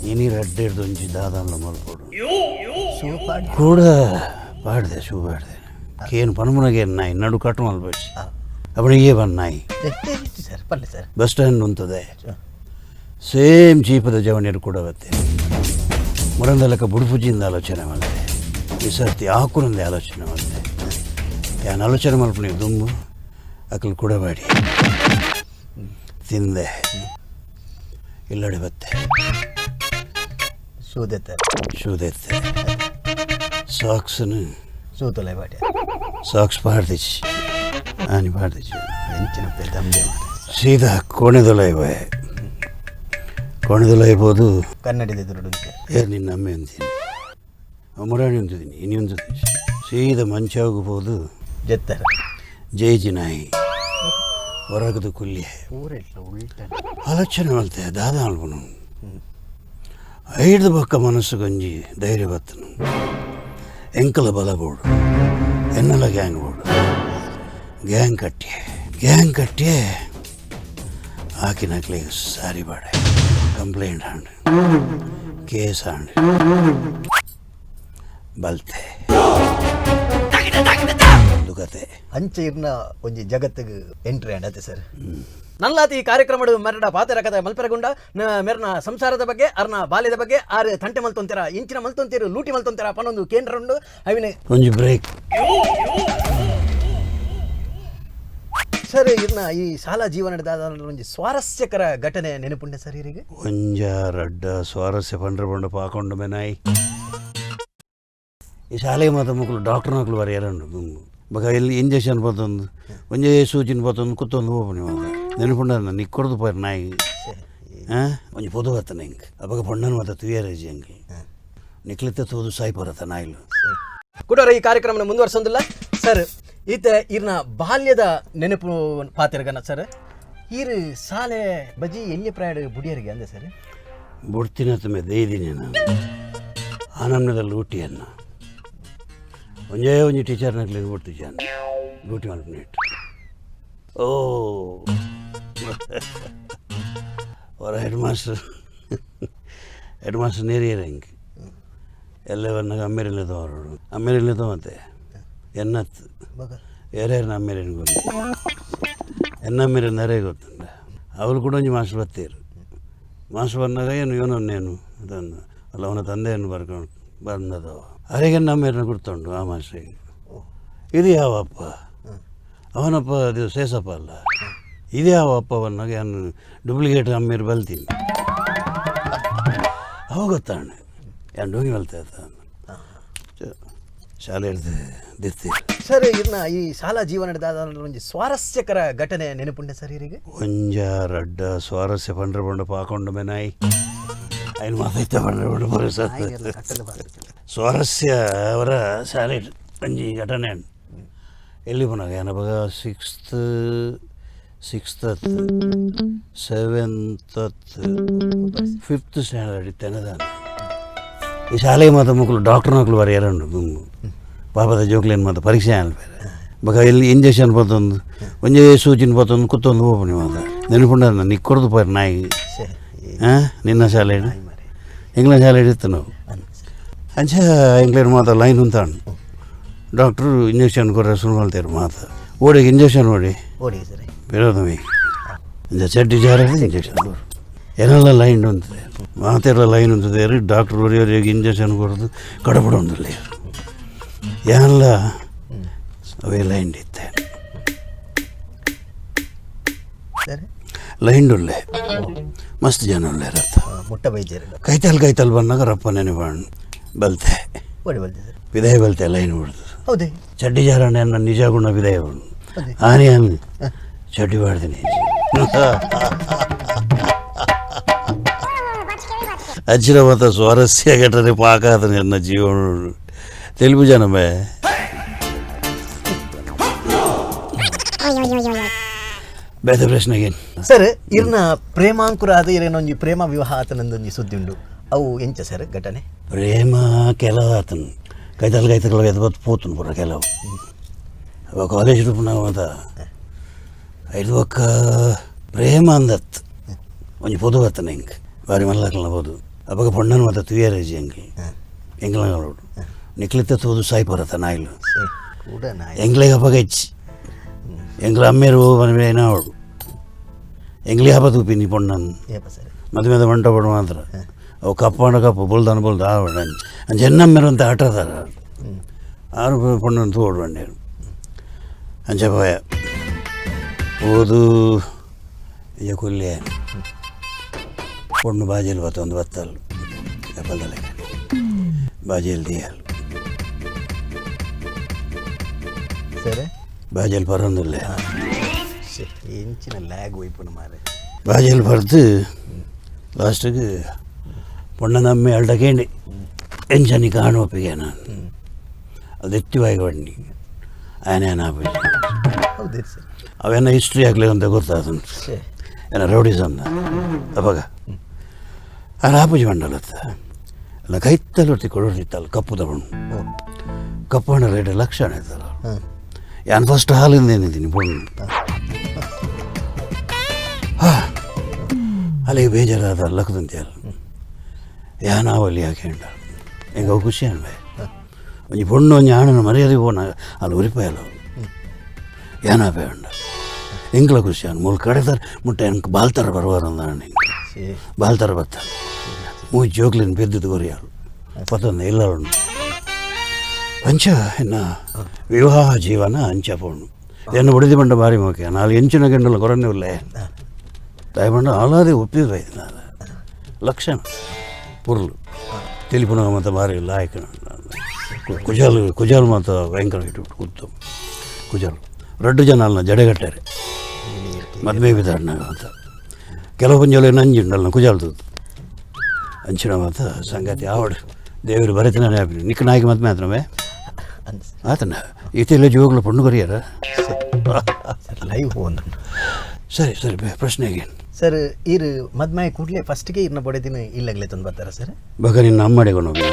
ಈ ನೀರು ಅಡ್ಡ ಹಿಡ್ದು ಒಂಜಿ ದಾದಾನ್ಲ ಮಲ್ಪೋಡು
ಸೂಪಾಡ್
ಕೂಡ ಪಾಡ್ದೆ ಶೂ ಪಾಡ್ದೆ ಕೇನು ಪನ್ಮುನಗೇನು ನಾಯಿ ನಡು ಕಟ್ಟು ಮಲ್ಪಡಿ ಅಪ್ಪಣಿಗೆ ಬನ್ ನಾಯಿ.
ಸರ್ ಪಲ್ಲೆ ಸರ್.
ಬಸ್ ಸ್ಟ್ಯಾಂಡ್ ಉಂತದೆ ಸೇಮ್ ಜೀಪದ ಜವನೀರು ಕೂಡ ಬತ್ತೆ ಮುರಂದಲಕ ಬುಡುಪುಜಿಯಿಂದ ಆಲೋಚನೆ ಮಾಡಿದೆ ಈ ಸರ್ತಿ ಆಕುನಂದೇ ಆಲೋಚನೆ ಮಾಡಿದೆ ಯಾನ್ ಆಲೋಚನೆ ಮಲ್ಪು ನೀವು ದುಂಬು ಅಕಲ್ ಕೊಡಬೇಡಿ ತಿಂದೆ ಇಲ್ಲಡೆ ಬತ್ತೆ.
ಸೂದೆತ್ತ.
ಶೂದೆತ್ತೆ ಸಾಕ್ಸನ್ನು
ಸೂತಲೆ ಬಾಟಿ.
ಸಾಕ್ಸ್ ಪಾಡ್ದಿಚ್ಚಿ ಆನಿ ಪಾಡ್ದಿಚ್ಚಿ.
ಎಂಚಿನ ಪೆದಂಬೆ ಮಾರಿ.
ಸೀದಾ ಕೋಣೆದೊಲ ಇವೆ ಕೋಣೆದೊಲ ಇರ್ಬೋದು.
ಕನ್ನಡಿದ ಎದುರು.
ಏ ನಿನ್ನ ಅಮ್ಮೆ ಅಂತೀನಿ ಮುರಾಣಿ ಅಂತಿದ್ದೀನಿ ಇನ್ನೊಂದು ಸೀದಾ ಮಂಚ ಹೋಗ್ಬೋದು.
ಜತ್ತರ.
ಜೇಜಿ ನಾಯಿ ಹೊರಗದು ಕುಲ್ಲಿ
ಊರೆಲ್ಲ ಉಲ್ಟ.
ಆಲೋಚನೆ ಮಾಡ್ತೆ ದಾದ ಅಲ್ಬನು ಐದು ಪಕ್ಕ ಮನಸ್ಸು ಗಂಜಿ ಧೈರ್ಯ ಬತ್ತನು ಎಂಕಲ ಬಲ ಬೋಡು ಎನ್ನಲ ಗ್ಯಾಂಗ್ ಬೋಡು ಗ್ಯಾಂಗ್ ಕಟ್ಟಿ ಗ್ಯಾಂಗ್ ಕಟ್ಟಿ ಆಕಿನಕ್ಲೆ ಸಾರಿ ಬಾಡೆ ಕಂಪ್ಲೇಂಟ್ ಹಾಂಡ್ ಕೇಸ್ ಹಾಂಡ್ ಬಲ್ತೆ ಒಂದು ಕತೆ.
ಅಂಚೆ ಇರ್ನ ಒಂಜಿ ಜಗತ್ತಿಗೆ ಎಂಟ್ರಿ ಅಂಡತೆ ಸರ್. ನಲ್ಲಾತಿ ಈ ಕಾರ್ಯಕ್ರಮಡು ಮೆರಡ ಪಾತೆರ ಕಥೆ ಮಲ್ಪೆರಗುಂಡ ಮೆರ್ನ ಸಂಸಾರದ ಬಗ್ಗೆ ಅರ್ನ ಬಾಲ್ಯದ ಬಗ್ಗೆ ಆರು ತಂಟೆ ಮಲ್ತೊಂತೀರ ಇಂಚಿನ ಮಲ್ತೊಂತೀರು ಲೂಟಿ ಮಲ್ತೊಂತೀರ ಪನೊಂದು ಕೇಂದ್ರ ಉಂಡು ಅವಿನ.
ಒಂಜಿ ಬ್ರೇಕ್.
ಸರ್ ಇರ್ನ ಈ ಶಾಲಾ ಜೀವನದ ಒಂಜಿ ಸ್ವಾರಸ್ಯಕರ ಘಟನೆ ನೆನಪುಂಡೆ ಸರ್ ಇರಿಗೆ?
ಒಂಜ ರಡ್ಡ ಸ್ವಾರಸ್ಯ ಪಂಡ್ರ ಪಂಡ ಪಾಕೊಂಡು ಮೆನಾಯಿ ಈ ಶಾಲೆಗೆ ಮಾತ್ರ ಮಕ್ಕಳು ಡಾಕ್ಟರ್ ಮಕ್ಕಳು ಬರೆಯಾರಂಡು ದುಂಬು ಬಕ ಇಲ್ಲಿ ಇಂಜೆಕ್ಷನ್ ಬತ್ತೊಂದು ಒಂಜೇ ಸೂಚಿನ ಬತ್ತೊಂದು ಕುತ್ತೊಂದು ಹೋಗ್ಬನಿ ಮಾತ್ರ. ನೆನಪುಂಡ ನಿಕ್ಕೊಡ್ದು ಪೋರ್ ನಾಯಿ ಒಂಜಿ ಪೊದು ಬರ್ತನೆ ಹಿಂಗೆ ಅವಾಗ ಪೊಣ್ಣನ ಮಾತ ತುಯರೇಜಿ ಹಂಗೆ ನಿಕ್ಲಿತ್ತ ತೂದು ಸಾಯ್ಪರತ್ತ ನಾಯಿಲು.
ಕುಡೋರ ಈ ಕಾರ್ಯಕ್ರಮನ ಮುಂದುವರ್ಸೊಂದಿಲ್ಲ ಸರ್. ಈತ ಈರ್ನ ಬಾಲ್ಯದ ನೆನಪು ಪಾತಿರ್ಗನ ಸರ್. ಈರ್ ಸಾಲೆ ಬಜಿ ಎಲ್ಲಿ ಪ್ರಾಯಡ್ ಬುಡಿಯರಿಗೆ ಅಂದೆ ಸರ್?
ಬುಡ್ತಿನ ತುಮೆ ದೇಯ್ದಿನಿ ನಾನು ಆನಂದದಲ್ಲಿ ಊಟಿಯನ್ನ ಒಂಜೇ ಒಂಜಿ ಟೀಚರ್ನಾಗ್ಲಿ ಬಿಡ್ತು ಜನ ಡ್ಯೂಟಿ ಮಲ್ಪನೇಟ್. ಓ ಅವರ head master, head master ನೇರಿಯರ್ ಹಿಂಗೆ ಎಲ್ಲ ಬಂದಾಗ ಅಮ್ಮೇರಿಲ್ಲ ತಗೋರು, ಅಮ್ಮೇರಿಲ್ಲ ತಗೋತೆ ಎನ್ನತ್ತು ಏರೇರ್ನ ಅಮ್ಮೇರಿನ ಗೊತ್ತು, ಎನ್ನ ಅಮ್ಮೇರಿನ ನರೇ ಗೊತ್ತುಂಡ. ಅವಳು ಕೂಡ ಒಂಜಿ ಮಾಸ್ಟರ್ ಬತ್ತೀರು. ಮಾಸ್ಟರ್ ಬಂದಾಗ ಏನು ಇವನನ್ನೇನು ಅದನ್ನು ಅಲ್ಲ ಅವನ ತಂದೆಯನ್ನು ಬರ್ಕೊಂಡು ಬಂದದವ ಅರೆಗೆ ನಮ್ಮೇರನ್ನ ಗುರ್ತುಂಡು ಆ ಮಾಸ್ಟ್ರಿಗೆ. ಇದು ಯಾವಪ್ಪ ಅವನಪ್ಪ, ಅದು ಸೇಸಪ್ಪ ಅಲ್ಲ, ಇದು ಯಾವ ಅಪ್ಪ ಬಂದಾಗ ನಾನು ಡೂಪ್ಲಿಕೇಟ್ ಅಮ್ಮೇರು ಬಲ್ತೀನಿ ಅವ ಗೊತ್ತಾಣೆ ಯಾನ್ ಡೋಂಗಿ ಬಲ್ತೆ ಆತ ಶಾಲೆ ಹಿಡ್ದು ದಿತ್ತಿ
ಸರ್. ಇರ್ನ ಈ ಶಾಲಾ ಜೀವನದ ಒಂಜಿ ಸ್ವಾರಸ್ಯಕರ ಘಟನೆ ನೆನಪುಂಡೆ ಸರ್ ಇರಿಗೆ?
ಒಂಜ ರಡ್ಡ ಸ್ವಾರಸ್ಯ ಪಂಡ್ರೆ ಪಂಡ ಪಾಕೊಂಡು ಮೇನಾಯಿ ಐನು ಮಾತೈತ ಪಂಡ್ರೆ ಪಂಡ ಬರೋ ಸರ್. ಸ್ವಾರಸ್ಯ ಅವರ ಶಾಲೆ ಒಂಜಿ ಘಟನೆ ಎಲ್ಲಿ ಪೋನಾಗ ಏನವಾಗ sixth sixth seventh fifth standard ಇತ್ತೇನದಾನ. ಈ ಶಾಲೆಗೆ ಮಾತ್ರ ಮಕ್ಕಳು ಡಾಕ್ಟರ್ ಮಕ್ಕಳು ಬರೀ ಎರಡು ದುಂಬು ಪಾಪದ ಜೋಕ್ಲೇನು ಮಾತ್ರ ಪರೀಕ್ಷೆ ಅನ್ಬೇರೆ ಬಗ ಎಲ್ಲಿ ಇಂಜೆಕ್ಷನ್ ಪತ್ತೊಂದು ಒಂಜೇ ಸೂಚಿನ ಪತ್ತೊಂದು ಕುತ್ತೊಂದು ಹೋಪಣಿ ಮಾತ್ರ ನೆನಪುಂಡ ನಿಕ್ಕೊಡ್ದು ಪೋರ್ ನಾಯಿ. ಹಾಂ ನಿನ್ನ ಶಾಲೆ ಎಂಗ್ಲ ಶಾಲೆ ಇತ್ತು ನಾವು ಅಂಚ ಎಂಗ್ಲೇರು ಮಾತ್ರ ಲೈನ್ ಉಂತಾಣು ಡಾಕ್ಟ್ರು ಇಂಜೆಕ್ಷನ್ ಕೊರ ಶುರು ಮಾಡ್ತಾರೆ ಮಾತ್ರ ಓಡಿಗೆ ಇಂಜೆಕ್ಷನ್ ಓಡಿ
ಓಡಿ ಸರ್
ವಿರೋಧಮಿ ಅಂಚ ಚಡ್ಡಿ ಜಾರ ಇಂಜೆಕ್ಷನ್ ಕೊರು ಏನೆಲ್ಲ ಲೈನ್ ಉಂತದೆ ಮಾತೆಲ್ಲ ಲೈನ್ ಉಂತದೆ. ಡಾಕ್ಟ್ರ್ ಒರಿಯವರಿಗೆ ಇಂಜೆಕ್ಷನ್ ಕೊಡೋದು ಕಡಪಡ ಉಂದಿಲ್ಲ ಎಲ್ಲ ಅವೇ ಲೈನ್ ಇತ್ತೆ
ಸರ್
ಲೈನ್ ಉಳ್ಳೆ ಮಸ್ತ್ ಜನ ಉಳ್ಳೆ ರತ್ತ
ಮುಟ್ಟ ಬೈಜೇರು
ಕೈತಲ್ ಕೈತಲ್ ಬಂದಾಗ ರಪ್ಪ ನೆನಪಾಣ್ ಬಲ್ತೆ
ಓಡಿ ಬಲ್ತೆ ಸರ್
ವಿದಾಯ ಬಲ್ತೆ ಲೈನ್ ಬಿಡ್ದು
ಹೌದೇ
ಚಡ್ಡಿ ಜಾರಣ್ಣ ನನ್ನ ನಿಜ ಗುಣ ವಿದಾಯ ಆನೆ ಅನ್ ಚಡ್ಡಿ ಮಾಡ್ತೀನಿ ಅಜ್ಜಿನ ಮಾತ ಸ್ವಾರಸ್ಯ ಘಟನೆ ಪಾಕ ಆದ ನನ್ನ ಜೀವನ తెలుగు ಜನమే. ಬೇರೆ ಪ್ರಶ್ನೆಗೆ
ಸರ್ ಇರ್ನ ಪ್ರೇಮಾಂಕುರ ಅದು ಇರೇನೊಂಜಿ ಪ್ರೇಮ ವಿವಾಹ ಆತನಂದೊಂಜಿ ಸುದ್ದಿ ಉಂಡು ಅವು ಎಂಚ ಸರ್ ಘಟನೆ?
ಪ್ರೇಮ ಕೆಲವು ಆತನು ಕೈತಲ್ ಕೈತಲ್ ಎದ್ಬತ್ತು ಪೋತನು ಪೂರ ಕೆಲವು ಅವ ಕಾಲೇಜ್ ರೂಪ ನಾವು ಅಂತ ಐದು ಒಕ್ಕ ಪ್ರೇಮ ಅಂದತ್ತು ಒಂಜಿ ಪೊದು ಬರ್ತನೆ ಹಿಂಗೆ ಬಾರಿ ಮಲ್ಲಕಲ್ನ ಪೊದು ಅವಾಗ ಪೊಣ್ಣನ ಮಾತ ತುಯರೇಜಿ ಹಂಗೆ ಎಂಗ್ಲಂಗಳೋಡು ನಿಕ್ಲಿತ್ತ ತೂದು ಸಾಯ್ಪರತ್ತ ನಾಯಿಲು
ಕೂಡ ನಾಯಿ
ಎಂಗ್ಲಿಗೆ ಹಬ್ಬ ಹೆಚ್ಚಿ ಎಂಗ್ಲ ಅಮ್ಮೇರು ಏನಾವಳು ಎಂಗ್ಲಿ ಹಬ್ಬ ತೂಪಿನಿ ಪೊಣ್ಣನ್
ಏಪ ಸರ್
ಮದುವೆ ಮಂಟಪ ಮಾತ್ರ ಅವು ಕಪ್ಪಂಡ ಕಪ್ಪು ಬೊಲ್ದಾನ ಬೊಲ್ದು ಆವಡ ಅಂಚ ಎನ್ನಮ್ಮೇರು ಅಂತ ಆಟದಾರ ಆರು ಪೊಣ್ಣನ್ನು ತೋಡು ಬಂಡೇರು ಅಂಚ ಭಯ ಓದು ಇಜ ಕೊಲ್ಲೆ ಪೊಣ್ಣು ಬಾಜೆಲ್ ಬತ್ತ ಒಂದು ಬತ್ತಲ್ ಎಪ್ಪಲ್ದಲೆ ಬಾಜೆಲ್ ದಿಯಲ್
ಸರ್
ಬಾಜೆಲ್ ಪರೊಂದಿಲ್ಲ
ಎಂಚಿನ ಲ್ಯಾಗ್ ಒಯ್ಪುನ ಮಾರೆ
ಬಾಜೆಲ್ ಬರ್ದು ಲಾಸ್ಟಿಗೆ ಪೊಣ್ಣನ ಅಮ್ಮೆ ಅಲ್ಡಕೇಂಡಿ ಎಂಚನಿ ಕಾಣೋಪಿಗೆ ನಾನು ಅದು ಎತ್ತಿವಾಗಿ ಬಣ್ಣಿ ಆನೆ ಆಪಿ
ಹೌದು ಸರ್
ಅವೇನ ಹಿಸ್ಟ್ರಿ ಆಗಲಿ ಅಂತ ಗೊತ್ತಾದ ಏನ ರೌಡಿಸಮ್ ಅವಾಗ ಆರ ಆಪುಜಿ ಮಂಡಲತ್ತ ಅಲ್ಲ ಕೈತ್ತಲ್ಲಿ ಕೊಡೋರ್ತಿತ್ತಲ್ಲ ಕಪ್ಪು ತಗೊಂಡು ಕಪ್ಪು ಹಣ್ಣ ರೇಟ್ ಲಕ್ಷಣ ಇತ್ತಲ್ಲ ಯಾನ್ ಫಸ್ಟ್ ಹಾಲಿಂದ ಏನಿದ್ದೀನಿ ಪೊಣ್ಣು ಹಾ ಅಲ್ಲಿಗೆ ಬೇಜಾರಾದ ಲಕ್ಕದಂತೆ ಅಲ್ಲ ಯಾನಾವಲ್ಲಿ ಯಾಕೆ ಉಂಟ ಎಂಗ ಅವು ಖುಷಿ ಅನ್ಬೆ ಒಂಜಿ ಪೊಣ್ಣು ಒಂಜಿ ಆಣನ ಮರ್ಯಾದೆ ಪೋನ ಅಲ್ಲಿ ಉರಿಪಾಯಲ್ಲ ಏನಾಪೇ ಉಂಡ ಎಂಗ್ಲ ಖುಷಿ ಅನ್ ಮೂಲ ಕಡೆತಾರ ಮುಟ್ಟ ಎಂಕ್ ಬಾಲ್ತಾರ ಬರುವಾರ ಅಂದ ಬಾಲ್ತಾರ ಬರ್ತಾರೆ ಮೂಜ್ ಜೋಕ್ಲಿನ ಪೆದ್ದದ್ದು ಕೊರಿಯಾಳು ಪತ್ತೊಂದು ಇಲ್ಲ ಉಂಡು ಅಂಚ ಎನ್ನ ವಿವಾಹ ಜೀವನ ಅಂಚ ಪೋಣು ಎನ್ನ ಉಡಿದಿ ಬಂಡ ಬಾರಿ ಮೋಕೆ ನಾಲ್ ಎಂಚಿನ ಗಂಡಲ ಕೊರನ್ನೇ ಉಲ್ಲೆ ತಾಯಿ ಬಂಡ ಆಲಾದೆ ಒಪ್ಪಿದ ನಾನು ಲಕ್ಷಣ ಪುರ್ಲು ತಿಳಿಪುನ ಮತ್ತು ಬಾರಿ ಲಾಯಕ ಕುಜಾಲು ಕುಜಾಲು ಮಾತ ಭಯಂಕರ ಇಟ್ಟು ಕೂತು ಕುಜಾಲು ರಡ್ಡು ಜನ ಅಲ್ಲ ಜಡೆಗಟ್ಟಾರೆ. ಮದುವೆ ಬಿದಾಡ್ನಾಗ ಅಂತ ಕೆಲವು ಪಂಜೋಲೆ ನಂಜುಂಡಲ್ಲ ಕುಜಾಲ್ದು ಅಂಚಿನ ಮಾತ ಸಂಗತಿ ಆವಡು ದೇವರು ಬರೆತನ ನಿಕ್ಕ ನಾಯಿಗೆ ಮದ್ಮೆ ಆತನವೇ ಆತನ ಈತೆಲ್ಲ ಜೋಗ್ಲು ಪಣ್ಣು ಕೊರಿಯಾರ
ಸರ್ ಲೈವ್ ಹೋಂದು.
ಸರಿ ಸರಿ ಪ್ರಶ್ನೆಗೆ
ಸರ್ ಈರು ಮದ್ಮೆ ಕೂಡಲೇ ಫಸ್ಟ್ಗೆ ಇರ್ನ ಬೊಡೆದಿನ ಇಲ್ಲಗಲೇ ತಂದು ಬರ್ತಾರ ಸರ್?
ಬಗ ನಿನ್ನ ಅಮ್ಮಡಿಗೆ ಹೋಗಿ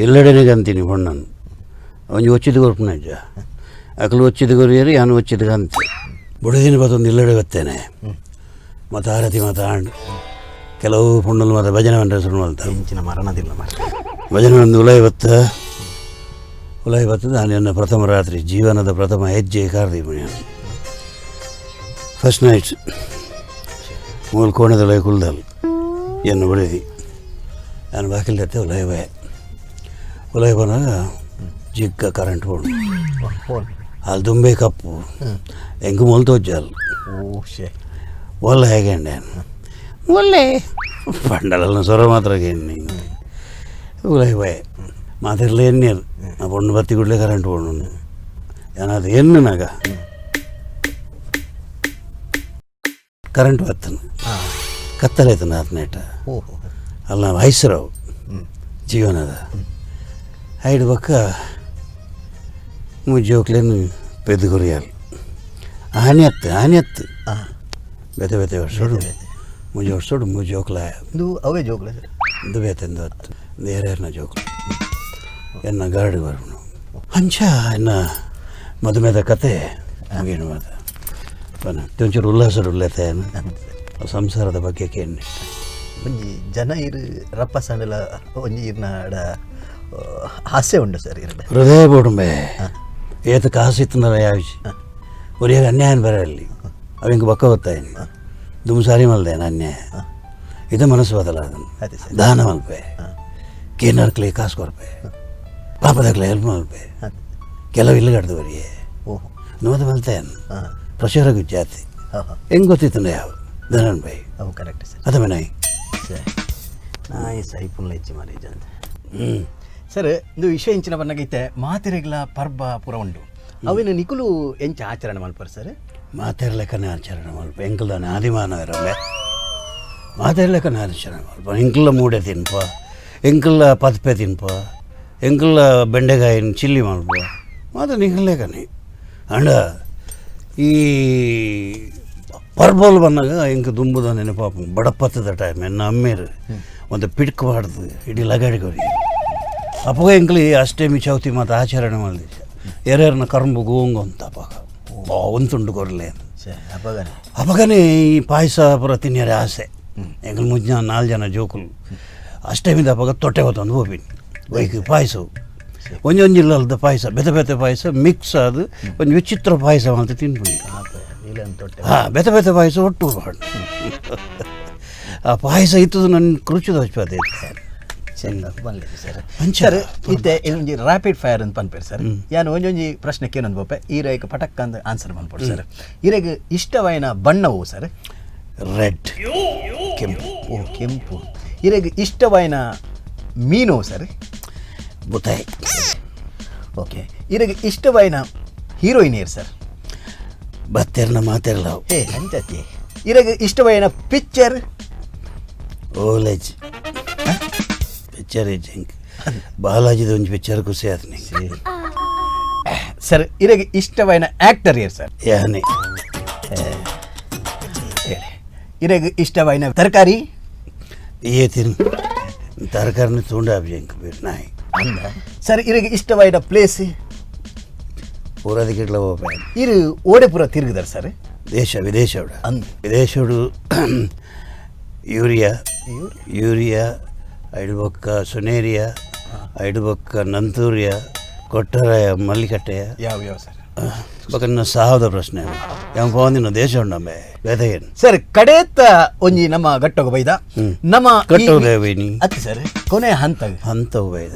ಎಲ್ಲೆಡೆನಿಗೆ ಅಂತೀನಿ ಹೊಣ್ಣನ್ನು ಒಂಜಿ ಒಚ್ಚಿದ ಕೊರ್ಪುನ ಅಜ್ಜ ಅಕಲು ಒಚ್ಚಿದ ಕೊರಿಯರು ಯಾನು ಒಚ್ಚಿದ ಅಂತ ಬುಡದಿನ ಬತ್ತೊಂದು ಇಲ್ಲಡೆ ಬತ್ತೇನೆ ಮತ್ತು ಆರತಿ ಮತ್ತು ಆಂಡ್ ಕೆಲವು ಪುಣ್ಣಲು ಮತ್ತು ಭಜನೆ ಮಂಡ್ರೆ ಶುರು ಮಾಡ್ತಾರೆ
ಇಂಚಿನ ಮರಣದಿಲ್ಲ ಮಾರ್ರೆ.
ಭಜನೆ ಒಂದು ಉಲಯ ಬತ್ತ ಉಲಯ ಬತ್ತದ ನಾನು ನನ್ನ ಪ್ರಥಮ ರಾತ್ರಿ ಜೀವನದ ಪ್ರಥಮ ಹೆಜ್ಜೆ ಕಾರ್ದಿ ಫಸ್ಟ್ ನೈಟ್ ಮೂಲ ಕೋಣದೊಳಗೆ ಕುಲ್ದಲ್ ಎನ್ನು ಬಡಿದಿ ನಾನು ಬಾಕಿಲ್ದತ್ತೆ ಉಲಯ ಬಾಯ ಉಲಯ ಬಂದಾಗ ಜಿಗ್ಗ ಕರೆಂಟ್ ಹೋಣು
ಫೋನ್
ಅಲ್ಲಿ ದುಂಬೆ ಕಪ್ಪು ಹೆಂಗು ಮೊಲ್ ತೋಜಲ್
ಓ ಶೇ
ಒಲ್ಲ ಹೇಗೆ ಒಳ್ಳೆ ಪಂಡಲಲ್ಲ ಸೊರ ಮಾತ್ರ ಉಲಯ ಬಾಯ ಮಾತಿರಲಿ ಎಣ್ಣೀರು ಆ ಪೊಣ್ಣು ಬತ್ತಿ ಕೂಡಲೇ ಕರೆಂಟ್ ಹೋಣು ಏನಾದ್ರು ಎಣ್ಣು ನಾಗ ಕರೆಂಟ್ ಬತ್ತನು ಕತ್ತಲಾಯ್ತನ ಆತನೇಟ
ಓಹೋ
ಅಲ್ಲ ನಾವು ಐಸರವು ಜೀವನದ ಐಡು ಬಕ್ಕ ಜೋಕ್ಲೇನು ಪೆದ್ದು ಕೊರಿಯಾಲ್ ಆನೆ ಅತ್ತು ಆನೆ ಅತ್ತು ಬೇತೆ ಬೇತೆ ವರ್ಷೋಡು ಮುಂಜೆ ವರ್ಷೋಡು ಮೂ ಜೋಕ್ಲಾಯ
ಇದು ಅವೇ ಜೋಗ್ಲ ಸರ್?
ಇದು ಬೇತೆಂದು ಅತ್ತು ಬೇರೆಯರ್ನ ಜೋಕ್ಲು ಎನ್ನ ಗಾರ್ಡ್ ಬರ್ನು ಅಂಚ ಎನ್ನ ಮದುಮೆದ ಕತೆ ಮುಗಿನ ಮಾತ ಬನ್ನ ಒಂಚೂರು ಉಲ್ಲಾಸಡು ಉಲ್ಲೇತೆ ಸಂಸಾರದ ಬಗ್ಗೆ ಕೇಳಿ
ಒಂಜಿ ಜನ ಇರು ರಪ್ಪ ಸಂಡಲ ಒಂಜಿ ಇರ್ನ ಅಡ ಹಾಸ್ಯ ಉಂಡು ಸರ್ ಇರಡ
ಹೃದಯ ಬೋಡುಂಬೆ ಏತ ಕಾಸು ಯಾವಿಸಿ ಒರಿಯಾಗ ಅನ್ಯಾಯ ಬರಲಿ ಅವಿಂಗ ಬಕ್ಕ ಹೊತ್ತಾಯಿನಿ ದುಮ್ ಸಾರಿ ಮಲ್ದೇನ ಅನ್ಯಾಯ ಇದು ಮನಸ್ಸು ಬದಲಾದನು
ಅದೇ ಸರ್.
ದಾನ ಮಲ್ಪೆ ಕೇನರ್ಕ್ಲೆ ಕಾಸು ಕೊರ್ಪೆ ಪಾಪದಕ್ಲೆ ಹೆಲ್ಪ್ ಮಲ್ಪೆ ಕೆಲವು ಇಲ್ಲಗಡ್ದು ಬರಿಯೇ
ಓಹೋ
ನೋದ ಮಲ್ತೇನು
ಹಾಂ
ಪ್ರಚಾರ ಗುಜ್ಜಾತಿ
ಹಾಂ ಹಾಂ
ಹೆಂಗೆ ಗೊತ್ತಿತ್ತು ಯಾವ ಧನನ್ ಬೈ
ಅವು ಕರೆಕ್ಟ್ ಸರ್.
ಅದ ಮನೆ
ಸರ್ ನಾಯಿ ಸೈಪುಲ್ಲ ಹೆಚ್ಚು ಮಾರೇಜ್ ಅಂತ
ಹ್ಞೂ
ಸರ್ ಇದು ವಿಷಯ ಇಂಚಿನ ಬನ್ನಗೈತೆ ಮಾತಿರೆಗ್ಲ ಪರ್ಬ ಪುರ ಉಂಡು ಅವಿನ ನಿಕುಲು ಎಂಚ ಆಚರಣೆ ಮಲ್ಪರ್ ಸರ್?
ಮಾತಿರ್ಲೆಕ್ಕನೆ ಆಚರಣೆ ಮಲ್ಪ ಎಂಕಲ್ದಾನೆ ಆದಿಮಾನವರಲ್ಲೇ ಮಾತಿರ್ಲೆಕ್ಕನೆ ಆಚರಣೆ ಮಲ್ಪ ಎಂಕಲ್ಲ ಮೂಡೆ ತಿನ್ಪ ಎಂಕಲ್ಲ ಪದ್ಪೆ ತಿನ್ಪ ಎಂಕಲ್ಲ ಬೆಂಡೆಕಾಯಿನ ಚಿಲ್ಲಿ ಮಲ್ಪ ಮಾತ್ರ ನಿಂಕಲ್ಲೇಕನೆ ಅಂಡ ಈ ಪರ್ಬೋಲ್ ಬಂದಾಗ ಎಂಕ ದುಂಬುದ ನೆನಪಾಪ ಬಡಪತ್ತದ ಟೈಮ್ ಎನ್ನ ಅಮ್ಮೇರು ಒಂದು ಪಿಡ್ಕು ಬಾಡ್ದು ಇಡೀ ಲಗಾಡಿಗೋರಿ ಅಪ್ಪಗ ಎಂಕ್ಲಿ ಅಷ್ಟಮಿ ಚೌತಿ ಮತ್ತು ಆಚರಣೆ ಮಾಡಿದ ಎರೇರ್ನ ಕರ್ಂಬು ಗೋಂಗು ಅಂತ ಅಪ್ಪಗ ಒಂತುಂಡು ಕೊರಲೆ
ಸರ್ ಅಪ್ಪಗನೆ
ಅಪ್ಪಗನೇ ಈ ಪಾಯಸ ಪೂರ ತಿನ್ನಿಯರೆ ಆಸೆ ಎಂಕಲ್ ಮುಂಜ ನಾಲ್ಕು ಜನ ಜೋಕುಲು ಅಷ್ಟಮಿದ ಅಪ್ಪಗ ತೊಟ್ಟೆ ಹೊತ್ತೊಂದು ಹೋಪಿನಿ ಒಯ್ಕ್ ಪಾಯಸ ಒಂಜೊಂಜಿ ಇಲ್ಲದ ಪಾಯಸ ಬೆತೆ ಬೆತೆ ಪಾಯಸ ಮಿಕ್ಸ್ ಅದು ಒಂದು ವಿಚಿತ್ರ ಪಾಯಸ ಅಂತ ತಿನ್ಬಿಡಿ
ತೊಟ್ಟೆ
ಹಾಂ ಬೆತೆ ಬೆತೆ ಪಾಯಸ ಒಟ್ಟು ಬಾಡು ಆ ಪಾಯಸ ಇತ್ತದು ನನ್ನ ಕೃಚಿದ ಹಚ್ಪಾತೆ
ಬನ್ನಿ ಸರ್.
ಅಂಚ.
ಸರ್ ಇತ್ತೆ ಒಂಜಿ ರ್ಯಾಪಿಡ್ ಫೈರ್ ಅಂತ ಪನ್ಪೇರು ಸರ್. ಯಾನ್ ಒಂಜೊಂಜಿ ಪ್ರಶ್ನೆ ಕೇನೊಂದು ಬೋಪೆ ಈರೇಗ್ ಪಟಕ್ ಅಂದ್ ಆನ್ಸರ್ ಮನ್ಪೊಡು ಸರ್. ಈರೆಗ್ ಇಷ್ಟವಾಯಿನ ಬಣ್ಣವು ಸರ್?
ರೆಡ್ ಕೆಂಪು.
ಓ ಕೆಂಪು. ಈರೆಗ್ ಇಷ್ಟವಾಯಿನ ಮೀನು ಸರ್?
ಬುತಾಯಿ.
ಓಕೆ. ಈರೆಗ್ ಇಷ್ಟವಾಯಿನ ಹೀರೋಯಿನ್ ಏರ್ ಸರ್?
ಬತ್ತೆರ್ನ ಮಾತೆರ್ಲ.
ಏ ಅಂಚತಿ. ಈರೆಗ್ ಇಷ್ಟವಾಯಿನ ಪಿಕ್ಚರ್?
ಓಲೇಜ್ ಪಿಕ್ಚರ್ ಇಂಕ್ ಬಾಲಾಜಿದ ಒಂಜಿ ಪಿಕ್ಚರ್ ಖುಷಿ ಆಯ್ತು ನಿಂಗೆ.
ಸರ್ ಇರೆಗ್ ಇಷ್ಟವಾಯಿನ ಆಕ್ಟರ್ ಏರ್ ಸರ್?
ಯಾನೆ.
ಹೇಳಿ. ಇರೆಗ್ ಇಷ್ಟವಾಯಿನ ತರಕಾರಿ?
ಏ ತಿನ್ ತರಕಾರಿನ ತುಂಡ ಅಭಿಜಂಕ್ ನಾಯಿ.
ಅಂದ ಸರ್ ಇರೆಗ್ ಇಷ್ಟವಾಯಿನ ಪ್ಲೇಸ್?
ಪೂರಾದಿಕಿಟ್ಲ ಹೋಗ್ಬೇಕು.
ಇರು ಓಡೆ ಪೂರ ತಿರುಗಿದಾರೆ ಸರ್?
ದೇಶ ವಿದೇಶೋಡು
ಅಂದ್
ವಿದೇಶೋಡು ಯೂರಿಯಾ ಯೂರಿಯಾ ಐಡುಬೊಕ್ಕ ಸುನೇರಿಯಾ ಐಡುಬೊಕ್ಕ ನಂತೂರಿಯಾ ಕೊಟ್ಟರಾಯ ಮಲ್ಲಿಕಟ್ಟೆಯ
ಯಾವ ಯಾವ ಸರ್?
ಬೊಕ್ಕ ಸಾವದ ಪ್ರಶ್ನೆ ಯಾವ ಪೋಂದಿನ ದೇಶ ಉಂಡಂಬೆ ಬೇತೆಗೇನು
ಸರ್ ಕಡೇತ ಒಂಜಿ ನಮ್ಮ ಗಟ್ಟೋಗ ಬೈದ ನಮ್ಮ
ಗಟ್ಟೋಗ ಬೈನಿ.
ಅತ್ತಿ ಸರ್ ಕೊನೆ ಹಂತ
ಹಂತವು ಬೈದ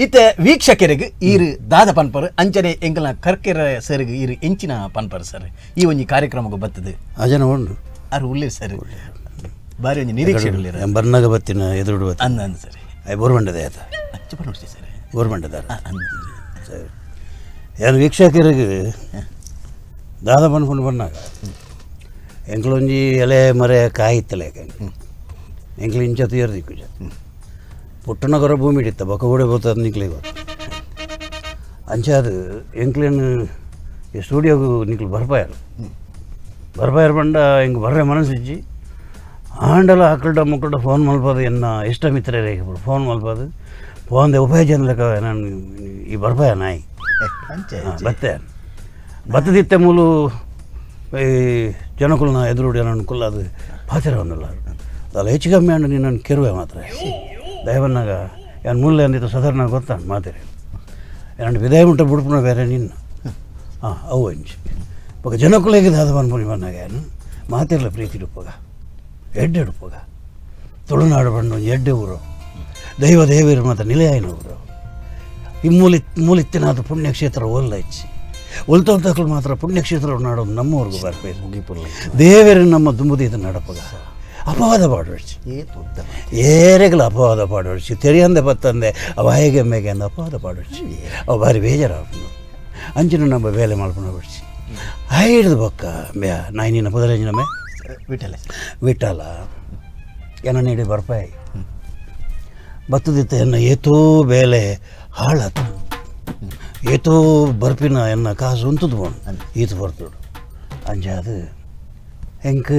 ಇತ್ತೆ ವೀಕ್ಷಕರಿಗೆ ಈರು ದಾದ ಪನ್ಪರ್ ಅಂಚನೆ ಎಂಕಲ್ನ ಕರ್ಕೆರ ಸರ್ಗ್ ಈರು ಎಂಚಿನ ಪನ್ಪರ್ ಸರ್ ಈ ಒಂಜಿ ಕಾರ್ಯಕ್ರಮಕ್ಕೆ ಬರ್ತದೆ?
ಆ ಜನ ಉಂಡು
ಆರು ಉಳ್ಳೇರು ಸರ್ ಬಾರಿ ಒಂಜಿ ನಿರೀಕ್ಷೆ ಉಳ್ಳೇರು.
ಬರ್ನಾಗ ಬತ್ತಿನ ಎದುರುಡು ಬತ್ತಿ
ಅಂದ ಅಂದ ಸರ್
I ಬೋರ್ಮಂಡದೆ ಆತ
ಅಚ್ಚ ಪನ್ಪಿ ಸರ್
ಬೋರ್ಮಂಡದಾರ
ಅಂದ
ಸರಿ ಏನು ವೀಕ್ಷಕರಿಗೆ ದಾದ ಪನ್ಪುಂಡು ಪನ್ನಾಗ ಎಂಕ್ಲೊಂಜಿ ಎಲೆ ಮರೆ ಕಾಯಿತ್ತಲೆ ಎಂಕ್ಲು ಇಂಚ ತುಯರ್ ದಿಕ್ಕುಜ ಪುಟ್ಟನಗರ ಭೂಮಿ ಇಡಿತ್ತ ಬೊಕ ಓಡೆ ಬೋತದ ನಿಕ್ಲೆ ಗೊತ್ತು ಅಂಚಾದ ಎಂಕ್ಲೇನು ಈ ಸ್ಟುಡಿಯೋಗು ನಿಕ್ಲು ಬರ್ಪಾಯರು ಬರ್ಪಾಯರು ಪಂಡ ಎಂಕ್ ಬರ್ರೆ ಮನಸ್ಸಿಜ್ಜಿ ಆಂಡಲ ಆಕಲ್ಡ ಮುಕ್ಕಲ್ಡ ಫೋನ್ ಮಲ್ಪದು ಎನ್ನ ಇಷ್ಟ ಮಿತ್ರರೇ ಫೋನ್ ಮಲ್ಪದು ಫೋನ್ ಉಪಯೋಗ ಲೆಕ್ಕ ನಾನು ಈ ಬರ್ಪಾಯ ನಾಯಿ ಬತ್ತೆ ಬತ್ತದಿತ್ತೆ ಮೂಲು ಈ ಜನಕುಲ್ನ ಎದುರುಡಿ ನನ್ನ ಕುಲ್ಲ ಅದು ಪಾತಿರ ಒಂದಲ್ಲ ಅದಲ್ಲ ಹೆಚ್ಚು ಕಮ್ಮಿ ಅಂಡು ನೀನು ಕೆರುವೆ ಮಾತ್ರ ದಯವನ್ನಾಗ ಏನು ಮೂಲೆ ಅಂದಿತ್ತು ಸಾಧಾರಣ ಗೊತ್ತಾನು ಮಾತಿರಿ ಎರಡು ವಿದಾಯ ಮುಟ್ಟ ಬುಡ್ಪುನ ಬೇರೆ ನಿನ್ನ ಹಾಂ ಅವು ಅಂಚಿ ಬೊಕ ಜನಕುಲೆಗೆ ದಾದ ಪನ್ಪುನಿ ಬನ್ನಾಗ ಏನು ಮಾತಿರಲ್ಲ ಪ್ರೀತಿ ಇಡುಪ್ಪಗ ಎಡ್ಡೆ ಇಡುಪ್ಪಗ ತುಳುನಾಡು ಬಣ್ಣ ಒಂಜಿ ಎಡ್ಡೆ ಊರು ದೈವ ದೇವಿರು ಮಾತ್ರ ನಿಲೆಯಾಯಿನ ಊರು ಈ ಮೂಲಿತ್ತಿನಾದ ಪುಣ್ಯಕ್ಷೇತ್ರ ಓಲ್ಲ ಹೆಚ್ಚಿ ಒಲ್ತೋತಕ್ಲು ಮಾತ್ರ ಪುಣ್ಯಕ್ಷೇತ್ರ ನಾಡು ನಮ್ಮೂರ್ಗು ಬರ್ಬೇಕು ದೇವರು ನಮ್ಮ ದುಂಬುದೀತ ನಡಪಗ ಅಪವಾದ ಪಾಡೋಡ್ಚಿ ಏರೆಗ್ಲ ಅಪವಾದ ಪಾಡೋಡ್ಚಿ ತೆರಿಯಂದೆ ಬತ್ತಂದೆ ಅವ ಹೇಗೆ ಮೇಗೆ ಅಂದ ಅಪವಾದ ಪಾಡೋಡ್ಚಿ ಅವ ಭಾರಿ ಬೇಜಾರಾಪುಂಡು ಅಂಚಿನ ನಮ್ಮ ಬೇಲೆ ಮಲ್ಪುನ ಬಿಡ್ಚಿ ಹಿಡ್ದು ಬೊಕ್ಕ ಬ್ಯಾ ನಾಯಿ ನಿನ್ನ ಪುದರಂಜಿನ ಮೇ
ವಿಠಲ
ವಿಠಲ ಏನ ನೀಡಿ ಬರ್ಪಾಯಿ ಬತ್ತದಿತ್ತ ಎನ್ನ ಏತೋ ಬೇಲೆ ಹಾಳಾತು ಏತೋ ಬರ್ಪಿನ ಎನ್ನ ಕಾಸು ಉಂತುದು ಬೋಣು ಈತು ಬರ್ತುಡು ಅಂಚಾದು ಎಂಕ್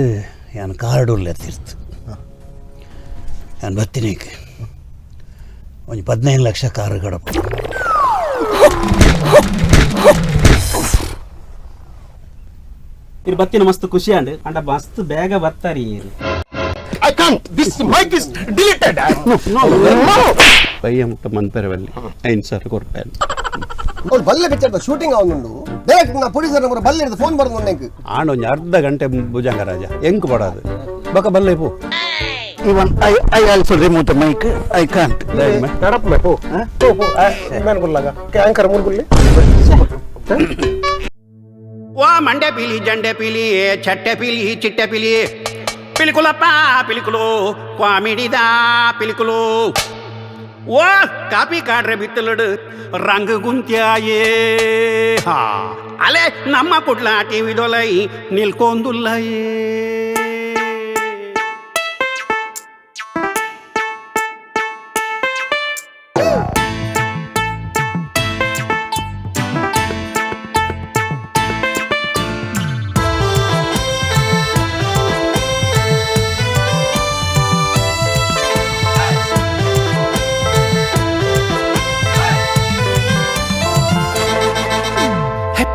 ಯಾನ್ ಕಾರ್ಡ್ ಉಲ್ಲೆ ತೀರ್ತು ಯಾನ್ ಬತ್ತಿನೇಕ್ ಒಂಜಿ 15 ಲಕ್ಷ ಕಾರು ಕಡಪ
ಇರ್ ಬತ್ತಿನ ಮಸ್ತ್ ಖುಷಿ ಅಂಡ್ ಅಂಡ ಮಸ್ತ್ ಬೇಗ ಬತ್ತಾರಿ ಇರು.
I can't. This mic is deleted. No, no.
ಪಯ್ಯ ಮುಟ್ಟ ಮನ್ಪೆರವಲ್ಲಿ ಐದು ಸಾವಿರ ಕೊರ್ಪೇನು
ಅವ್ರು ಬಲ್ಲೆ ಪಿಕ್ಚರ್ ಶೂಟಿಂಗ್ ಅವನುಂಡು ಡೈರೆಕ್ಟ್ ನಾ ಪ್ರೊಡ್ಯೂಸರ್ ನಂಬರ್ ಬಲ್ಲೆ ಹಿಡಿದು ಫೋನ್ ಬರೋದು ನಂಗೆ.
ಆಂಡ ಒಂಜಿ ಅರ್ಧ ಗಂಟೆ ಭುಜಂಗರಾಜ ಎಂಕ್ ಬಡಾದು ಬೊಕ ಬಲ್ಲೆ ಪೋ.
Even I I also remove the mic I can't.
ನಡಪ್ಪ ಪೋ ಪೋ ಪೋ ಮ್ಯಾನ್ ಗುಲ್ಲಾಗ ಆಂಕರ್ ಮೂರು ಗುಲ್ಲಿ.
ಓ ಮಂಡೆ ಪಿಲಿ ಜಂಡೆ ಪಿಲಿ ಚಟ್ಟೆ ಪಿಲಿ ಚಿಟ್ಟೆ ಪಿಲಿ ಪಿಲಿಕುಲಪ್ಪ ಪಿಲಿಕುಲು ಕಾಮಿಡಿದ ಪಿಲಿಕುಲು ಓ ಕಾಪಿ ಕಾಡ್ರೆ ಬಿತ್ತಲಡು ರಂಗು ಗುಂತ್ಯಾಯೇ ಹಾ ಅಲೆ ನಮ್ಮ ಕುಡ್ಲ ಟಿವಿದೊಲೈ ನಿಲ್ಕೊಂದುಲ್ಲಯೇ.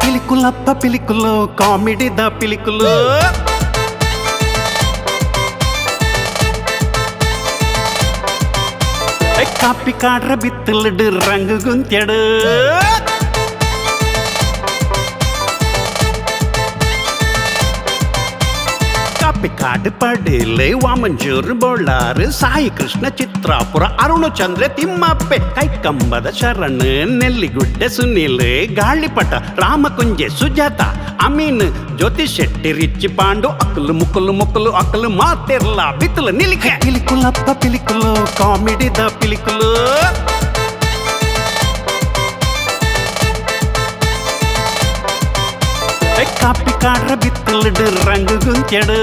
ಪಿಲಿಕುಲಪ್ಪ ಪಿಲಿಕುಲು ಕಾಮಿಡಿದ ಪಿಲಿಕುಲು ಕಾಪಿ ಕಾಡ್ರ ಬಿತ್ತಲಡು ರಂಗು ಗುಂತ್ಯಡು ಕಾಪಿಕಾಡು ಪಡೇಲೆ ವಾಮಂಜೂರು ಬೊಳ್ಳಾರು ಸಾಯಿ ಕೃಷ್ಣ ಚಿತ್ರಾಪುರ ಅರುಣಚಂದ್ರ ತಿಮ್ಮಪ್ಪೆ ಕೈಕಂಬದ ಶರಣ್ ನೆಲ್ಲಿಗುಡ್ಡೆ ಸುನೀಲ್ ಗಾಳಿಪಟ ರಾಮಕುಂಜೆ ಸುಜಾತ ಅಮೀನ್ ಜ್ಯೋತಿ ಶೆಟ್ಟಿ ರಿಚ್ಚಿ ಪಾಂಡು ಅಕ್ಕಲು ಮುಕ್ಕಲು ಮುಕ್ಕಲು ಅಕ್ಕಲು ಮಾತಿರ್ಲ ಬಿತ್ತಲು ನಿಲಿಕೆ ಪಿಲಿಕುಲಪ್ಪ ಪಿಲಿಕುಲು ಕಾಮಿಡಿದ ಪಿಲಿಕುಲು ಕಾಪಿ ಕಾಡ್ರ ಬಿತ್ತಲಡು ರಂಗು ಗುಂತ್ಯಡು.